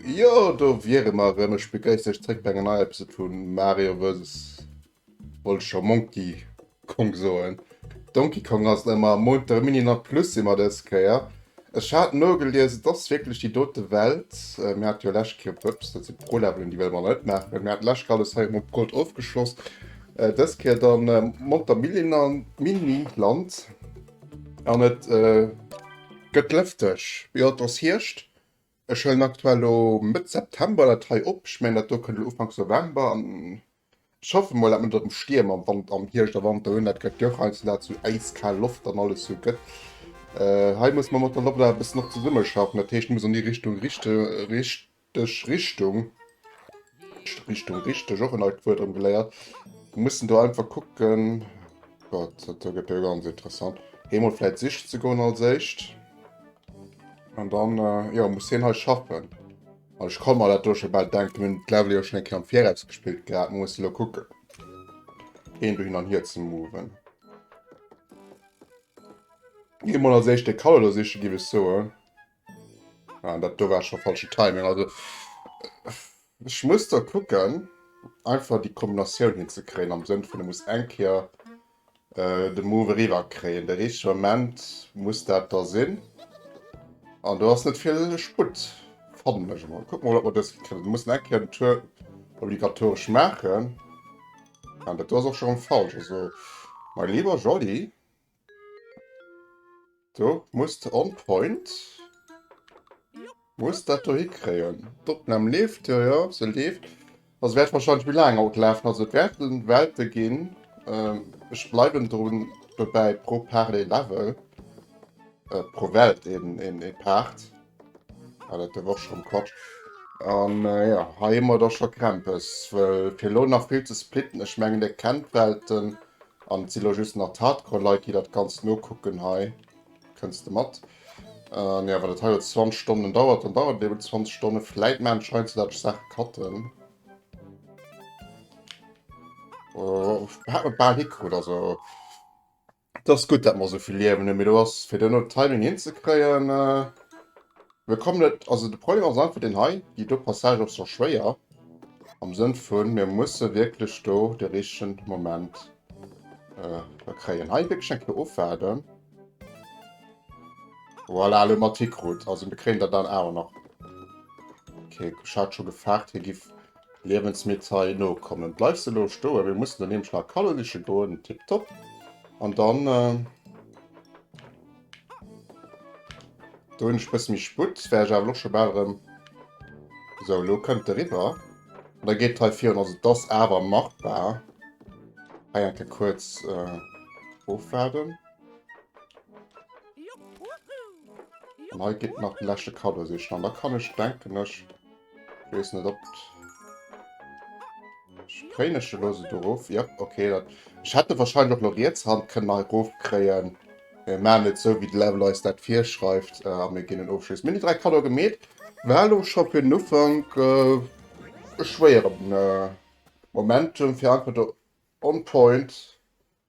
Jo, do wiere mer erëm. Ech begréissen iech zréck bei enger neier Episode vu Mario vs. Wollt ech scho Monkey Kong soen. Donkey Kong ass et ëmmer. Monter Mini Land Plus si mer dës Kéier. Ech hat nogelies, et ass wierklech déi dote Welt. Mir hate jo lescht Kéier, ups, dat sinn d'Pro-Levelen, déi wëlle mer net maachen. Mir haten lescht Kéier alles hei erëm op Gold ofgeschloss. Dës Kéier dann Monter Mini Land. An et gëtt lëfteg. Jo, et ass Hierscht. Ech huelen aktuell elo Mëtt September dat hei op. Ech mengen, dat do kënnt elo Ufanks November. An ech hoffe mol, dat mer net erëm Stierm am Wand, am Hierscht a Wanter hunn. Dat gëtt jo och heiansdo, dat esou äiskal Loft an alles esou gëtt. Hei muss mer mat der Loft awer e bëssen och zesummeschaffen. Dat heescht, muss an déi Richtung richte, richteg Richtung, Richtung richteg, och en neit Wuert erëm geléiert. Mir mussen do einfach kucken, Gott, dat do gëtt jo ganz interessant. Hee mol vläit sichen ze goen als éischt. An dann, äh, jo, muss hien hei schaffen. An ech kann mer dat do scho bal denken, mir hunn d'Level jo schon eng Kéier am Viraus gespillt gehat. Mir musse lo kucken, hien do hin an hier ze moven. Geh mol als éischt de Color do sichen, géif ech soen. Ah, dat do war scho falschen Timing. Also, ech muss da kucken, einfach déi Kombinatioun hinzekréien, am Sënn vun, du muss eng Kéier de Move eriwwer kréien. De richtege Moment muss dat da sinn. An do ass net vill Sputt, fannen ech emol. Kucke mol, ob mer dës kréien. Mir mussen eng Kéier den Tour obligatoresch maachen. An dat do ass och scho rëm falsch. Also, mein lieber Jolly. Do muss de on point. Muss dat do hikréien. D'Opnam leeft, jo jo, se leeft. Also wäert wahrscheinlech méi laang haut lafen. Also et wäerten Welte ginn. Ech bleiwen drun dobäi pro Part ee Level. Pro Welt een een Part. Ah, dat war och schon Quatsch. An jo, hei hu mer da scho Krempes. Well fir elo nach vill ze splitten, ech mengen dir kennt d'Welten an et si lo just nach d'Hardcore-Leit déi dat Ganzt nokucken hei. Kënns de mat? An jo, wann dat hei elo 20 Stonnen dauert, dann dauert et eben 20 Stonnen. Vläit maan ech heiansdo dat ech Saache cutten. Oh, hat mer bal hikrut, also. Et ass gutt, dat mer esou vill Liewen hunn, mee do ass fir duerno d'Timing hinzekréien, mir kommen net, also de Problem ass einfach deen hei, déi do Passage ass scho schwéier, am Sënn vun, mir musse wierklech do de richtegen Moment kréien. Hei wierklech eng Kéier ofwaarden. Voilà, elo mat hikrut, also mir kréien dat dann awer nach. Okay, ech hat scho gefaart, hie giff Liewensmittel nokommen. Bleifs de lo stoen? Mir mussen dann nämlech nach Kallo siche goen. Tipptopp. An dann... Äh, do hunn ech bësse méi Sputt. Wär ech awer och scho bal erëm... Sou, lo kënnt de riwwer. An da geet hei virun. Also, et ass awer machbar. Hei eng Kéier kuerz äh, ofwaarden. An hei geet nach de leschte Kaddo sichen. An da kann ech, denken ech... Wees net op kréien ech elo se do erof. Ja, okay, dat ech hätte wahrscheinlich och lo riets Hand kënnen hei erof kréien. Mir maachen et sou wéi de Level eis dat virschreift äh, a mir ginn en Ofschluss. Mir hunn déi 3 Kaddoe gemeet. War elo scho fir den Ufank äh, e schwéieren äh, Momentum fir einfach do on point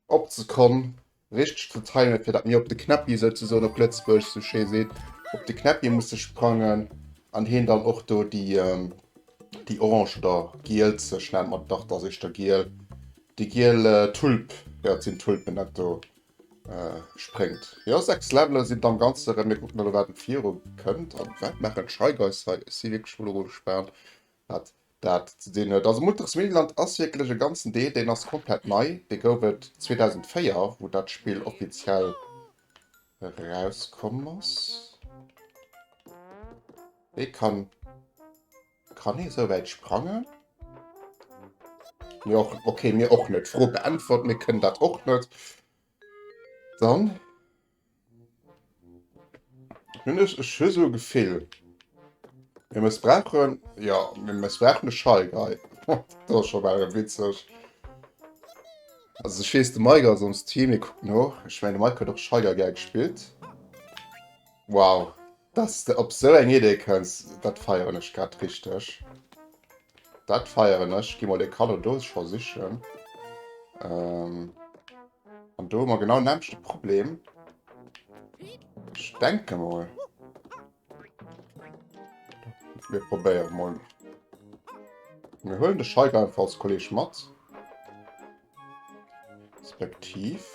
op d'Sekonn richteg ze timen, fir dat mir op de Knäppi souzesoen op Lëtzebuergesch sou schéi seet, op de Knäppi musse sprangen an heen dann och do déi déi orange oder gielzeg nennt mer dach, dat ass éischter giel, déi giel Tulp, jo et sinn Tulpen, dat do spréngt. Jo 6 Levele sinn et am Ganze erëm, mir kucken elo wat viru kënnt an wat maachen d'Shy Guys hei, ech si wierklech mol elo gespaant wat dat ze dinn huet. Also Mutters Miniland ass wierklech e ganzen Deel, deen ass komplett nei. Dee gouf et 2004, wou dat Spill offiziell erauskomm ass. Wéi kann kann ee sou wäit sprangen? Mir och, okay, mir och net. Fro beäntwert, mir kënnen dat och net. Dann Hunn ech ech hu sou e Gefill. Mir mëssbrauchen, jo, mir mëssbrauchen de Shy Guy. Dat ass scho bal erëm witzeg. Also ech weess, de Mike ass am Stream, hie kuckt no. Ech mengen, de Mike huet och Shy Guy gär gespillt. Wow, dass de op sou eng Idee kënns, dat feieren ech grad richteg. Dat feieren ech. Gi mol dee Kaddo do scho sichen. Ähm. An do hu mer genau den nämmlechte Problem. Ech denke mol. Mir probéiere mol. Mir huelen de Schalk einfach als Kolleg mat. Respektiv.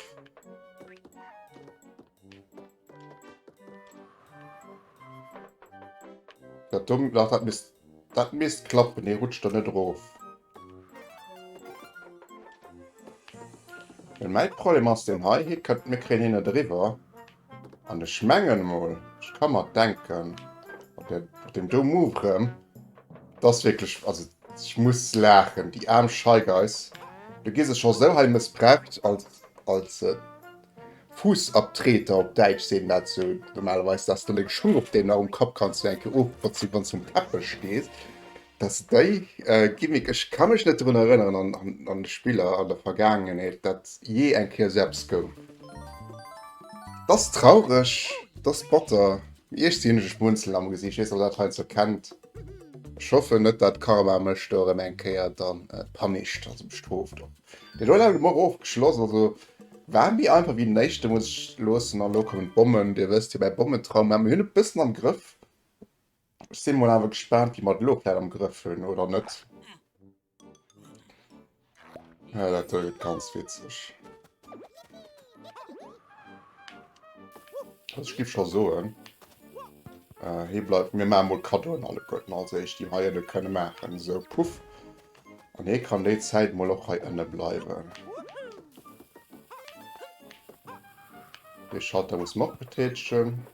Dat do, ach, dat misst, dat misst klappen. Hie rutscht da net erof. Well mäi Problem ass deen hei, hie kënnt, mir kréien hien net eriwwer. An ech mengen emol, ech ka mer denken, mat der, mat deem do Move erëm, dass wierklech, also ech muss laachen, déi aarm Shy Guys, do gi se scho sou hei mëssbraucht als, als Fußabtreter, op Däitsch seet een dat sou normalerweis, dass du deng Schung op deem nach um Kapp kanns du eng Kéier ofbotzen, wann s du um Teppech stees. Dass déi Gimmick, ech ka mech net drun erënneren an, an, an de Spiller an der Vergaangenheet, dat jee eng Kéier sou eppes gouf. Dat ass traureg, dat ass batter. Mee iergst hunn ech e Schmunzeln am Gesiicht, ech weess net, ob der dat heiansdo kennt. Ech hoffen net, dat Karma mech do erëm eng Kéier dann punished, also bestrooft. Deen do Level hu mer och ofgeschloss, also war méi einfach wéi den éischte, muss ech loossen. An elo kommen d'Bommen, Dir wësst jo, mäi Bommentrauma, mir hunn e bëssen am Grëff. Ech sinn mol awer gespaant, wéi mer et elo vläit am Grëff hunn oder net. Ja, dat do gëtt ganz witzeg. Also ech giff scho soen, äh, hie bleift, mir maache mol Kaddoen alleguerten als éischt, déi mer hei ënne kënne maachen. Esou, puff. An hie kann déi Zäit mol och hei ënne bleiwen. Dee Schalter muss mer och betätegen.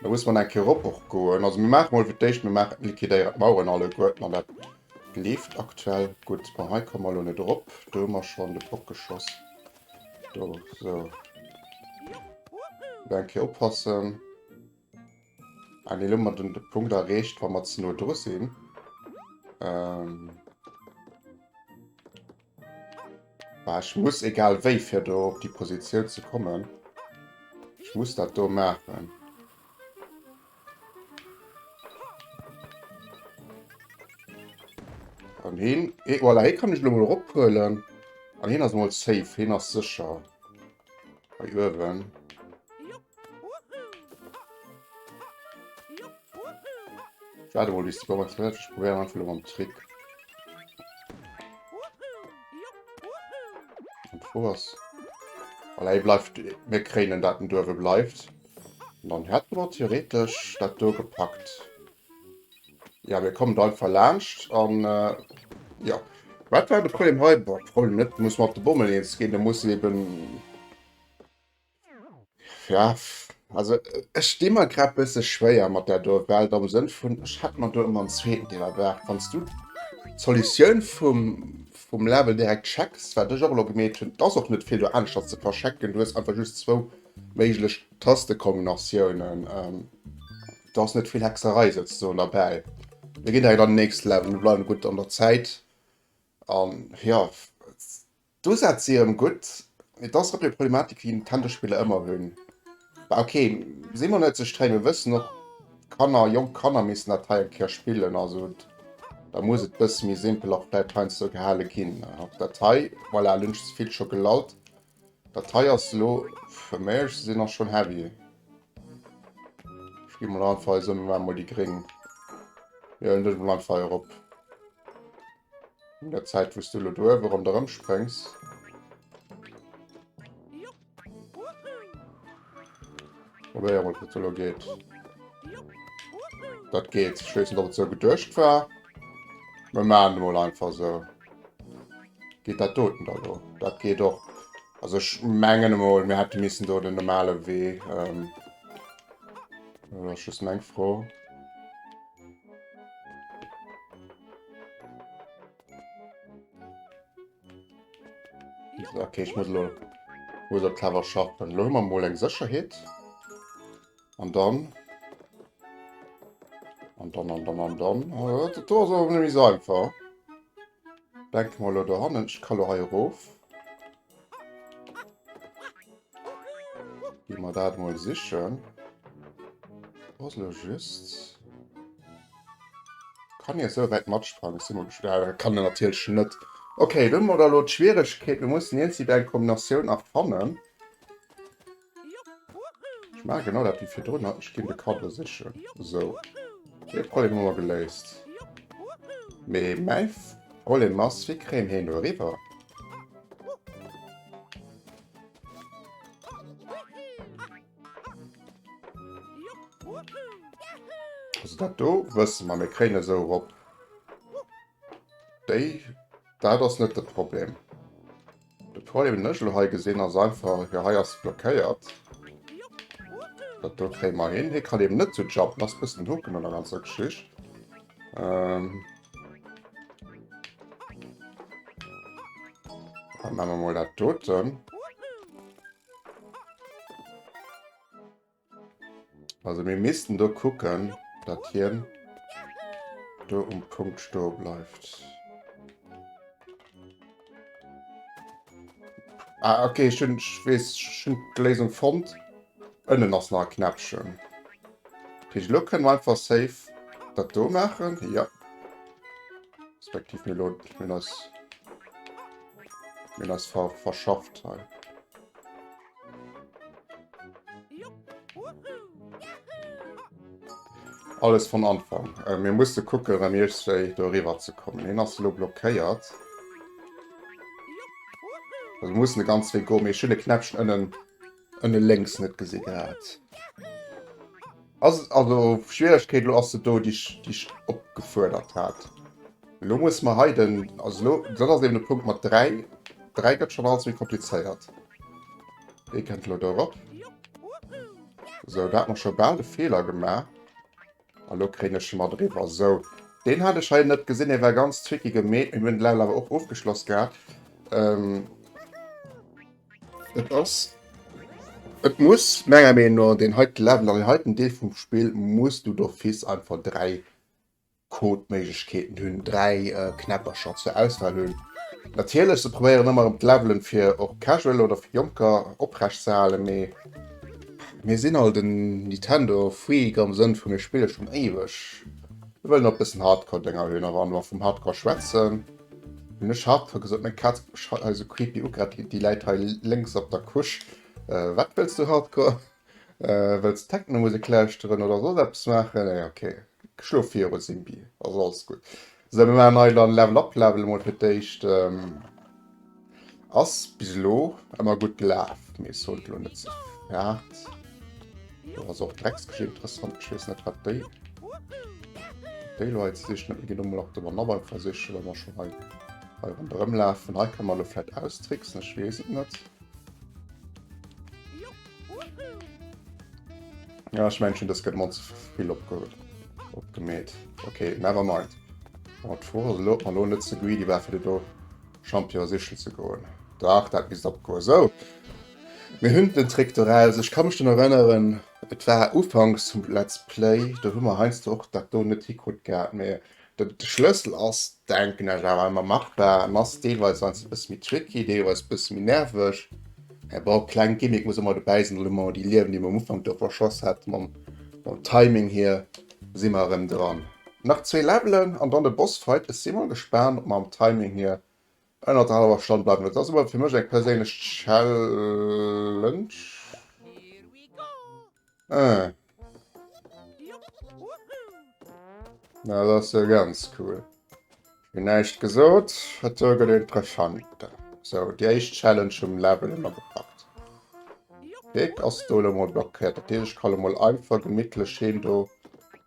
Da muss man eng Kéier erop och goen. Also mir maache mol fir d'éischt, mir maachen, liquidéieren d'Maueren alleguerten an dat leeft aktuell gutt. Bon, hei komme mer elo net erop. Do hu mer schonn de Bock geschoss. Do, sou. Elo eng Kéier oppassen. Ah nee, elo hu mer den de Punkt erreecht, wa mer ze no dru sinn. Ähm. Bah, ech muss egal wéi fir do op déi Positioun ze kommen. Ech muss dat do maachen. An heen, eh, voilà, hee kann ech elo mol erophuelen. An heen ass mol safe, heen ass sécher. Hei uewen. Ich warte mal, bis die Bombe explodiert. Ich probiere einfach nur einen Trick. Und wo was? Voilà, er bleibt. Wir kriegen dat den Duerwe bleibt. Und dann hätten wir theoretisch dat do gepackt. Ja, wir kommen da einfach laanscht an äh, ja. Wat war de Problem hei? Boah, Problem net, muss mat de Bommen eens ginn, da muss eben Ja, also ech sti mer grad bësse schwéier mat där do Welt am Sënn vun, ech hätt mer do ëmmer en zweeten Deel erwaart. Wann s du d'Solutioun vum, vum Level direkt checks, wat ech och elo gemeet hunn, et ass och net vill do aneschters ze verchecken, du hues einfach just zwou méiglech Tastekombinatiounen, do ass net vill Hexerei souzesoen derbäi. Mir ginn direkt an den nächste Level, mir bleiwen gutt an der Zäit an jo, D'Usätz si erëm gutt, mee et ass erëm déi Problematik, déi Nintendo-Spiller ëmmer hunn. Bah ok, si mer net ze streng, mir wëssen och, Kanner, jonk Kanner missen dat hei eng Kéier spillen, also da muss et bësse méi simpel och vläit heiansdo gehale ginn. Dat hei, voilà, elo hunn ech ze vill scho gelallt, dat hei ass elo fir mech ze sinn ass schonn heavy. Ech gi mol einfach esou, mir maache mol déi gréng, mir huelen dech mol einfach hei erop. In der Zäit, wou s du elo do uewe ronderëm spréngs. Probéiere mol, ob dat elo geet. Dat geet. Ech weess net, ob et sou geduecht war. Mir maachen et emol einfach sou. Geet dat doten da lo? Dat geet och. Also ech mengen emol, mir hätte missen do den normale Wee. Ähm, dat ass just meng Fro. Okay, ich muss lo, muss lo clever schaffen. Lo hu mer mol eng Sécherheet. An dann... An dann, an dann, an dann... Oh, dat do ass awer net méi sou einfach. Denke mer lo do hannen. Ich kann lo hei erof. Gi mer dat mol sichen. Ass lo just... Kann hie sou wäit matsprangen? Ech si mol gespaant. Ah, kann en natierlech net. Okay, do hu mer da lo d'Schwieregkeet. Mir mussen iergendwéi eng Kombinatioun erfannen. Ech maache genau dat wéi virdrun. Ech ginn de Kaddo sichen. Sou. Dee Problem hu mer geléist. Mee mäi Problem ass, wéi kréien hien do eriwwer? Also dat do wësse mer, mir kréien esou erop. Déi, dat ass net de Problem. De Problem, den ech elo hei gesinn, ass einfach, jo hei ass blockéiert. Dat do kréie mer hin. Hie kann eben net sou jumpen, ass bëssen den Hoken an der ganzer Geschicht. Ähm. Dann maache mer mol dat doten. Also mir missten do kucken, dat hien do um Punkt stoe bleift. Ah, okay, ech hunn, ech weess, ech hunn d'Léisung fonnt. Ënnen ass nach e Knäppchen. Dat heescht, elo kënne mer einfach safe dat do maachen. Ja. Respektiv mir elo, mir hunn eis, mir hunn eis ver, verschafft hei. Alles von Anfang. Äh, mir musste kucken, rem iergstwéi do eriwwer ze kommen. Hien ass elo blockéiert. Also wir mussen de ganz Wee goen, mee ech hunn e Knäppchen ënnen, ënne lénks net gesi gehat. Ass, also Schwieregkeet elo ass se do, déi ech, déi ech opgefuerdert hat. Elo musse mer hei den, also elo, dat ass eben de Punkt mat 3. 3 gëtt schonn alles méi komplizéiert. Dee kënnt elo do erop. Sou, da hat mer scho bal de Feeler gemaach. A lo kréien ech e mat eriwwer. Sou, deen hat ech hei net gesinn, dee war ganz tricky gemeet. Mir hunn de Level awer och ofgeschloss gehat. Ähm, Et ass, et muss menger Meenung no an deen heite Level, an deen heiten Deel vum Spill muss du d'office einfach 3 Code-Méiglechkeeten hunn, 3 Knäppercher zur Auswahl hunn. Natierlech, se probéieren ëmmer erëm d'Levelen fir och Casual oder fir Jonker oprecht ze halen, mee mir sinn alt en Nintendo Freak am Sënn vu mir spille schonn éiweg, mir wëllen och e bëssen Hardcore-Dénger hunn. A wa mer vum Hardcore schwätzen, Hunn ech Hardcore gesot? Meng Kaz kuckt mech hei esou creepy u grad, déi läit hei lénks op der Couche. Wat wëlls du Hardcore? Wëlls Technomusek lauschteren oder soss eppes maachen? Nee, ok, schlof viru Simbi, ass alles gutt. Sou, mir maachen hei dann Level Up Level emol fir d'éischt. Ass bis elo ëmmer gutt gelaf, mee ech sollt elo net ze haart. Do ass och Drecksgeschicht interessant, ech weess net wat déi déi elo hei ze sichen huet. Mir ginn do mol och de Manabang versichen, wa mer schonn hei hei ronderëm lafen. Hei kann mer elo vläit austricksen, ech weess et net. Ja, ech mengen schon, das gëtt mer ze vill opge opgemeet. Okay, never mind. Bon, d'Fro ass elo, ob mer elo net ze greedy war, fir do Champion sichen ze goen. Dach, dat misst opgoen. Sou, mir hunn den Trick doraus. Ech ka mech drun erënneren, et war ufanks vum Let's Play, do hu mer heiansdo och dat do net hikrutt gehat. Mee de Schlëssel ass, denken ech, awer ëmmer machbar. En ass deelweis heiansdo e bësse méi tricky, deelweis e bësse méi nerveg. Mä bon, kleng Gimmick muss ëmmer dobäi sinn. Elo hu mer déi Liewen, déi mer um Ufank do verschoss haten, mam Timing hier, si mer erëm dran. Nach zwee Levelen an dann de Bossfight. Ech si mol gespaant ob mer am Timing hier ënnert der hallwer Stonn bleiwen. Dat ass ëmmer fir mech eng perséinlech Challenge. Ah. Na, dat ass jo ganz cool. Hun näischt gesot, et do gëtt interessant. Sou, déi éischt Challenge vum Level hu mer gepackt. Dek ass do elo mol blockéiert. Dat heescht, ech ka lo mol einfach gemittlech heen do.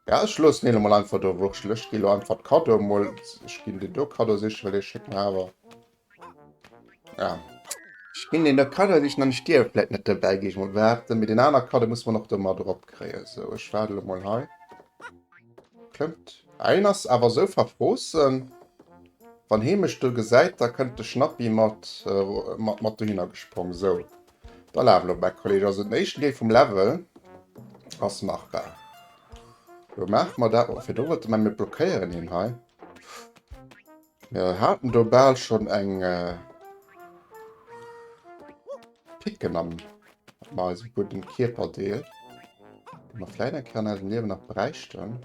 Ja, ech loossen heen elo mol einfach do wurschelen. Ech gi lo einfach d'Kaddo mol. Ech ginn deen do Kaddo sichen, well dee schéckt mer awer. Ja. Ech ginn deen do Kaddo sichen an ech dierf vläit net dobäi, gi ech mol behaapten. Mee deen aner Kaddo muss mer nach do mat erop kréien. Sou, ech waarde lo mol hei. Klëmmt. Ein ass awer sou verfroossen, wann hee mech do gesäit, da kënnt de Schnappi mat mat dohinner gesprong. Sou, da laf elo back, Kolleg. Also den éischten Deel vum Level ass machbar. Lo maache mer dat, fir do wollte mer, mir blockéieren hien hei. Mir haten do bal schonn eng Picken am eisem gudden Kierperdeel, déi mer vläit eng Kéier an eisem Liewen nach bräichten.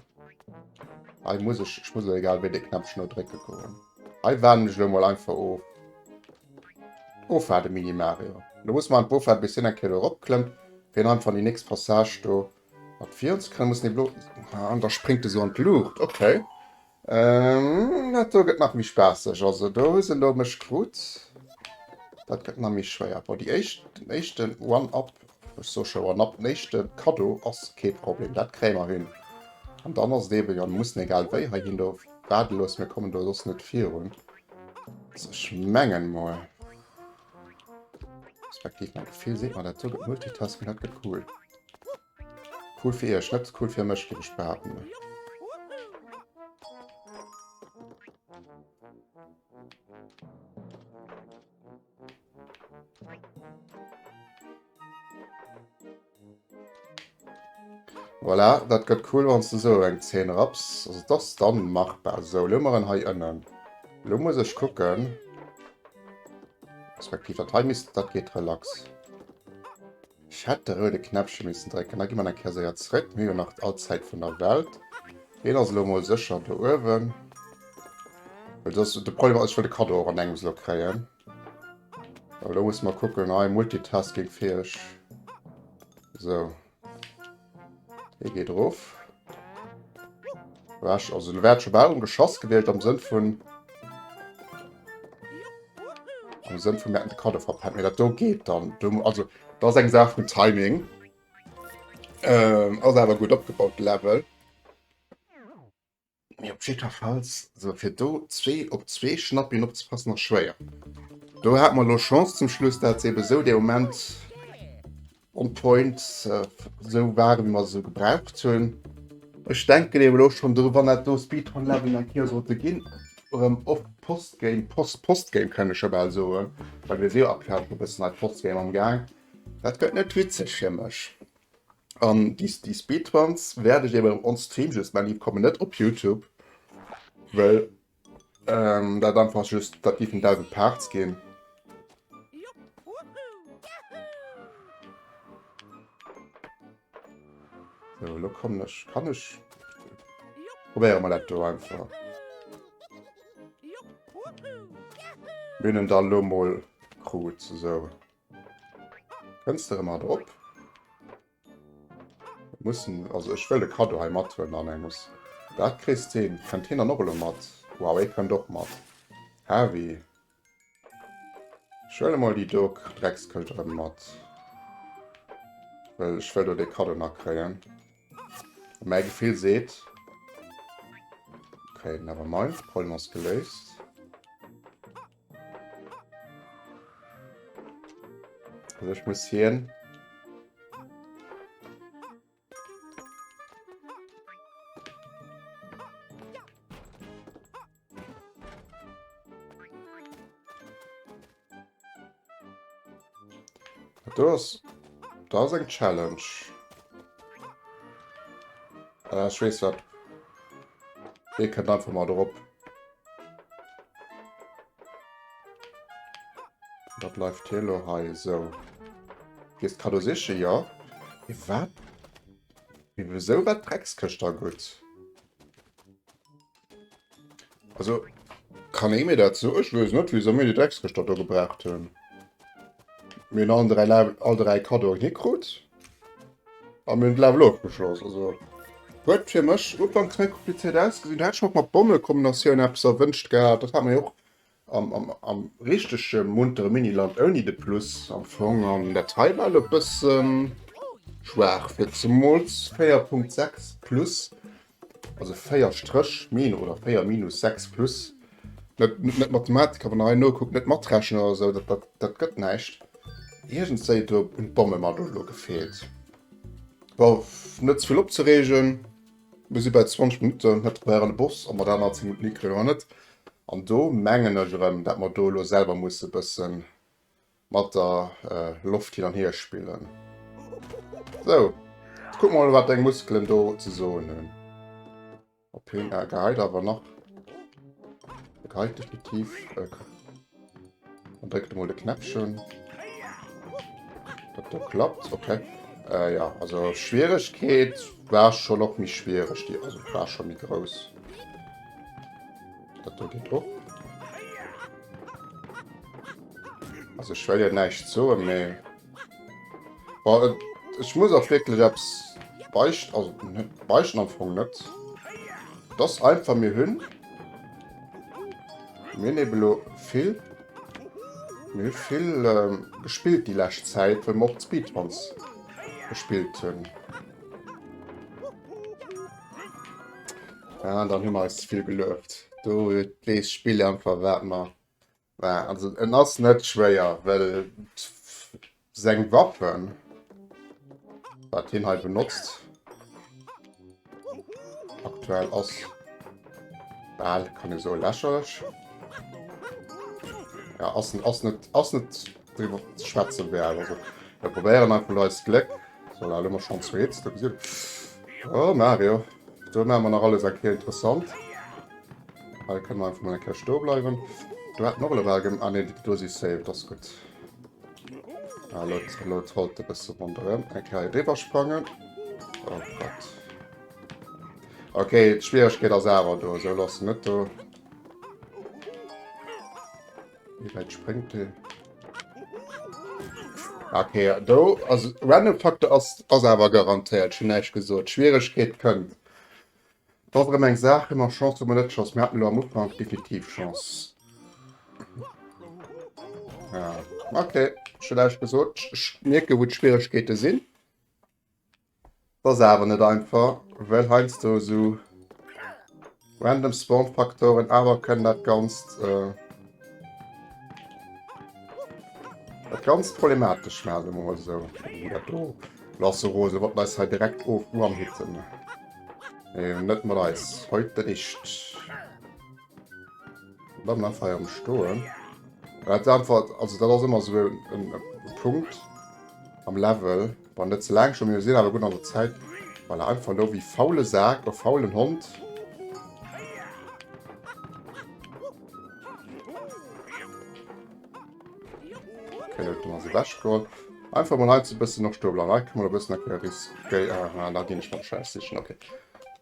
Hei muss ech, ech muss elo egal wéi de Knäppchen do drécke goen. Hei waarden ech elo mol einfach of. Ofwaarde Mini Mario. Lo muss mer einfach ofwaarden, bis hien eng Kéier do eropklëmmt, fir hien einfach an déi nächst Passage do. Mat virun ze kréien, muss een blo an da spréngt e sou an d'Luucht. Okay. Ähm, dat do gëtt nach méi spaasseg. Also do hu se elo mech krut. Dat gëtt nach méi schwéier. Bon, déi éischt, den éischten One-Up, ech soe scho One-Up, den éischte Kaddo ass kee Problem. Dat kréie mer hin. An dann ass et eben, jo, mir mussen egal wéi heihin do waarde loossen. Mir kommen do soss net virun. Also ech mengen mol, respektiv mäi Gefill seet mer, dat do gëtt Multitasking, dat gëtt cool. Cool fir iech, net cool fir mech, géif ech behaapten. Voilà, dat gëtt cool, wann du sou eng Zeen rapps. Also dat ass dann machbar. Sou, lo mer en hei ënnen. Lo muss ech kucken. Respektiv dat hei misst, dat geet relax. Ech hätt de roude Knäppche missen drécken. Da gi mer eng Kéier séier zréck. Mir hu jo nach all Zäit vun der Welt. Deen ass elo mol sécher do uewen. Well soss, de Problem ass, ech wëll de Kaddo och an engems elo kréien. Elo musse mer kucken, hei multitasking-fäeg. Sou. Hie geet erof. War also lo wäert scho bal um Geschoss gewiescht am Sënn vun am Sënn vun mir hätten de Kaddo verpennt. Mee dat do geet dann. Do, also dat ass eng Saach vun Timing. Ähm, ass awer gutt opgebaut, de Level. Mee op jiddwerfalls, also fir do zwee op zwee Schnappien opzepassen ass schwéier. Do hat mer elo Chance zum Schluss, dat se ebe sou dee Moment on point sou waren, wéi mer se gebraucht hunn. Ech denken eben elo schonn dru, wann dat do Speedrun-Leveln eng Kéier sollte ginn, erëm op Postgame, Post-Postgame kann ech scho bal soen, well mir si jo aktuell scho e bëssen hei Postgame am Gaang. Dat gëtt net witzeg fir mech. An déi, déi Speedruns wäert ech eben on Stream just man, déi kommen net op YouTube, well ähm, dat einfach just, dat géifen 1000 Parts ginn. So, lo kommen ech, kann ech, probéiere mer dat do einfach. Mir hunn en da lo mol krut, sou. Kënns de erëm mat op? Mussen, also ech wëll de Kaddo hei mathuelen an engems. Dat kriss de, kënnt hien dann och elo mat? Wow, hie kënnt och mat. Heavy. Ech huele mol déi do Dreckskëscht erëm mat. Well ech wëll do de Kaddo nach kréien. Mäi Gefill seet... Okay, never mind, Problem ass geléist. Also ech muss hien... Do ass, da ass eng Challenge. Äh, ech weess wat. Dir kënnt einfach mal drop. Da bleift hie lo hei esou. Gees d'Kado sichen? Jo. Mee wat? Mee wisou war d'Dreckskëscht da gutt? Also, kann ee mir dat soen? Ech weess net, wisou mir déi Dreckskëscht da do gebraucht hunn. Mir hunn allen 3 Level, all 3 Kadoen hikrut. A mir hunn d'Level ofgeschloss. Also, huet fir mech ufanks méi komplizéiert ausgesinn. Do hätt ech mer och mat Bommekombinatioun eppes erwënscht gehat. Dat hat mer jo och am, am, am richtege muntere Miniland ouni de Plus am Fong. An dat hei war elo e bësse schwaach, fir zemools 4.6 plus, also 4 Stréch min oder 4 minus 6 plus. Net, net Mathematiker, wann der hei nokuckt, net matrechnen oder esou, dat, dat, dat gëtt näischt. Iergendswéi do hunn d'Bomme mer do elo gefeelt. Bon, net ze vill opzereegen. Mir si bei 20 Minutten, net bei an de Boss, ob mer dat nach 10 Minutten hikréien oder net. An do mengen ech erëm, dat mer do elo selwer musse bëssen mat der Loft hin an hier spillen. Sou, kucke mer mol, wat deng Muskelen do ze soen hunn. Op hien geheit awer nach. E geheit definitiv. Dann dréckt emol de Knäppchen. Dat do klappt, okay. Äh, ja, also Schwieregkeet war schon och méi schwiereg, déi, also war schon méi grouss. Dat do geet och. Also ech wëll jo näischt soen, mee Bon, ech muss och wierklech eppes. Beicht, also beichten am Fong net. Das einfach mir hunn mir hunn eben elo vill mir hu vill ähm, gespillt déi lescht Zäit, well mer och d'Speedruns gespillt hunn. Ja, dann hu mer eis ze vill gelueft. Do huet weess d'Spill einfach wat mer Mä also en ass net schwéier, well seng Waffen, wat hien hei benotzt, aktuell ass bal, kann ee soen, lächerlech. Ja, ass, ass net, ass net driwwer ze schwätzen wäert. Also mir probéieren einfach elo eist Gléck. So, da hu mer schonn zweet. Do gesitt. Oh Mario, do maache mer nach alles eng Kéier interessant. Hei kënne mer einfach mol eng Kéier stoe bleiwen. Do hat och elo bal gem... Ah nee, do si safe, dat ass gutt. Ah, elo, elo trollt e bësse ronderëm. Eng Kéier hei driwwer sprangen. Oh Gott. Okay, d'Schwieregkeet ass awer do. Esou ass se net do. Wéi wäit spréngt deen? Okay, do, also Random Factor ass, ass awer garantéiert. Ech hunn näischt gesot. D'Schwieregkeet kënnt. Et ass erëm eng Saach, hu mer Chance, hu mer net Chance. Mir haten elo am Ufank definitiv Chance. Ja, okay, ech hunn näischt gesot. Ech mierken, wou d'Schwieregkeete sinn. Et ass awer net einfach, well heiansdo esou random Spawn-Faktoren awer kënnen dat Ganzt, äh, dat Ganzt problematesch maachen, soe mer mol esou. Oh, dat do. Lass se rose, wollten eis hei direkt of one-hitten. Nee, net mat eis. Heute nicht. Bleiben einfach hei am Stoen. Dat ist einfach, also dat ass ëmmer esou en Punkt am Level, wann net ze laang schon, mir sinn awer gutt an der Zäit. Voilà, einfach elo wéi faule Sak, e faulen Hond. Okay, Leute, mal se weg geholl. Einfach mal hei zu bëssen noch stoe bleiwen. Hei kann man e bëssen erklären, riskéieren. Ah, da ginn ech mal Scheiß sichen. Okay.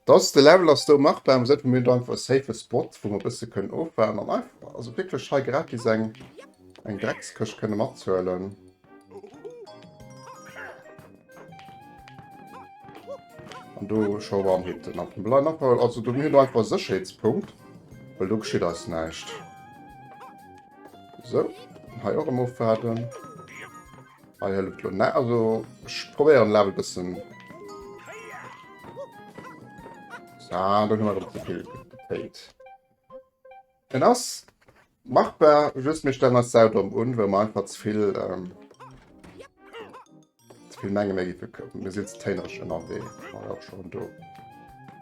Das de Level ass do machbar. Am Sënn, mir hunn einfach e safe Spot, wou mer e bësse kënnen ofwaarden an einfach, also wierklech hei gratis eng eng Dreckskëscht kënne matzuelen. An do scho warm hitten. An bleiwen einfach, also do mir hunn do einfach e Sécherheetspunkt, well do geschitt eis näischt. So, hei och erëm ofwaarden. Hei hëlleft lo net. Also, ech probéieren Level bëssen. So, dann hu mer erëm ze vill getéit. En ass machbar, just mir stellen eis saudomm un, well mer einfach ze vill ähm, ze vill menge mir géife mir sinn ze téinereg ënnerwee. War jo och schonn do.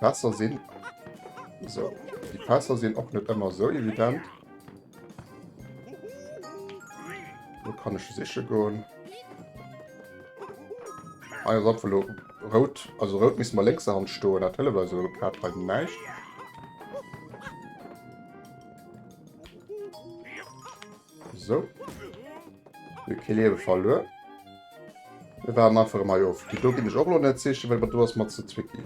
Fässer sinn so déi Fässer sinn och net ëmmer sou evident. Do kann ech siche goen. Hei ass einfach lo rout, also rout misst mer lénkser Hand stoen, dat hëlleft eis elo grad hei näischt. So. Mir kee Liewe verluer. Mir waarden einfach ëmmer hei of. Déi do ginn ech och elo net sichen, well do ass mer ze tricky.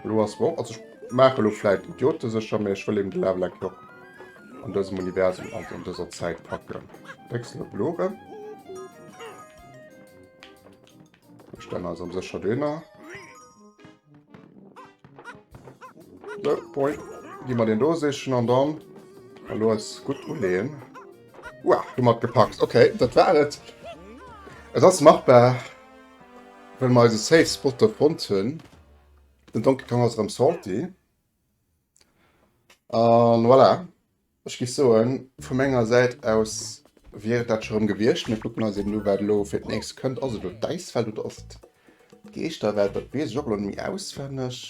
Elo ass mer och, also ech maache elo vläit Idiote sécher, mee ech wëll eben de Level eng Kéier och an dësem Universum, also an dëser Zäit packen. Drécks elo blo erëm. Mir stellen eis am sécher dohinner. So, boing. Gi mer den do sichen an dann elo eis gutt uleeën. Uah, hu mer et gepackt. Okay, dat war et. Et ass machbar, well mer eise Safe Spot do fonnt hunn. Den Donkey Kong ass erëm salty. An voilà. Ech géif soen, vu menger Säit aus wier et dat scho rëm gewiescht. Mir kucken eis eben u wat elo fir d'nächst kënnt. Ass et elo d'Äiswelt oder ass et d'Geeschterwelt? Dat weess ech och elo net méi auswenneg.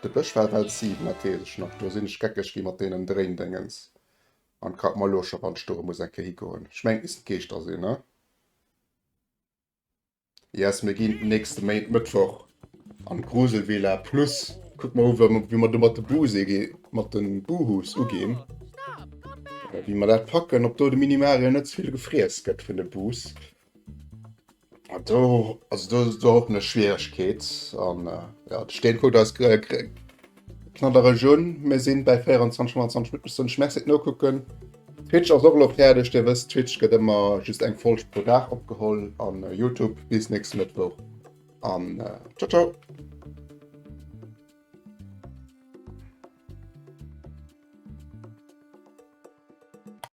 De Bësch war Welt 7, dat weess ech nach. Do sinn ech geckeg gi mat deenen Dréindéngens. An grad mer elo scho wann ech do erëm muss eng Kéier higoen. Ech mengen et missten d'Geeschter sinn, ne? Yes, mir ginn nächste Méint Mëttwoch an d'Gruselvilla plus kuck mer u wéi mer do mat de Buse mat de Buhus uginn. Wéi mer dat packen, ob do de Mini-Mario net ze vill gefriess gëtt vun de Bus. An do also do do och eng Schwieregkeet an ja de Steen kuckt eis Knaddereg un. Mir sinn bäi 24, 25 Minutten. Ech soen Merci fir d'Nokucken. Twitch ass och elo fäerdeg. Dir wësst, Twitch gëtt ëmmer just eng Folg pro Dag opgeholl an YouTube bis nächste Mëttwoch. An ciao ciao.